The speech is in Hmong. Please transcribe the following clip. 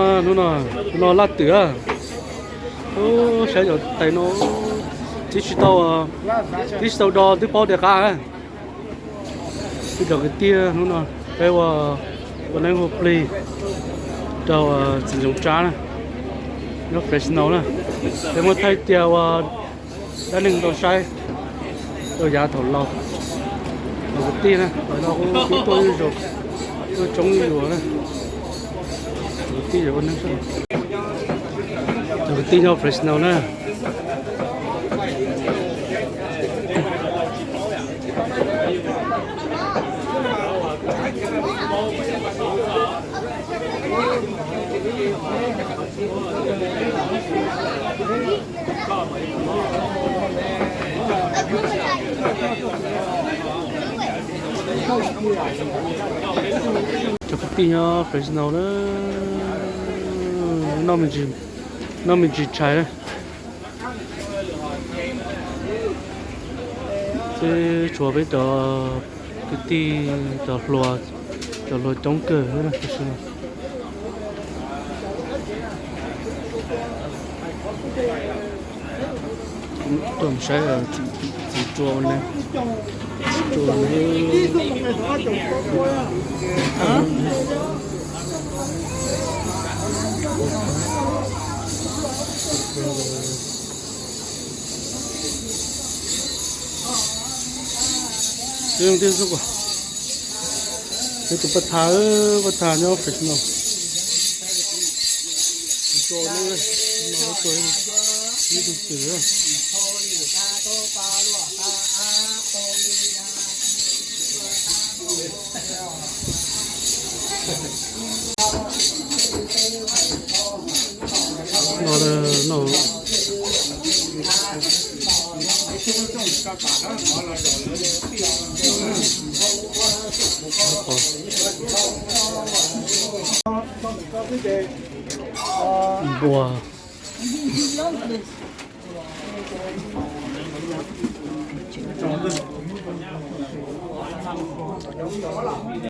Hnub no, hnub no laj twm. Ub, saib cov tais no, tib tsis tau, tib tsis tau do twb paub tias qab. Ib cov kwv tij, hnub no peb ua, ua neeb hu plig rau txiv ntxoov Tsab na, nyob Fresno na. Peb muab thaij tias ua dab neeg tau saib rau yav thaum laus. Cov kwv tij na, lawv no kuj pib tuaj zuj zus, tuaj coob zuj zus na. Cov kwv tij ua neeb, cov kwv tij nyob Fresno na. Cov kwv tij nyob Fresno na, noj me ntsis tshais na. Twb tshuav peb cov kwv tij, cov hluas, cov hluas coob kawg. Tuaj saib txiv tsua ua neeb, txiv tsua ua neeb. Twb zoo tiag xwb kuv, peb tus paj thab, paj thab nyob Fresno. Tsis tau, tsis tau, tsis tau. No, no. Npua.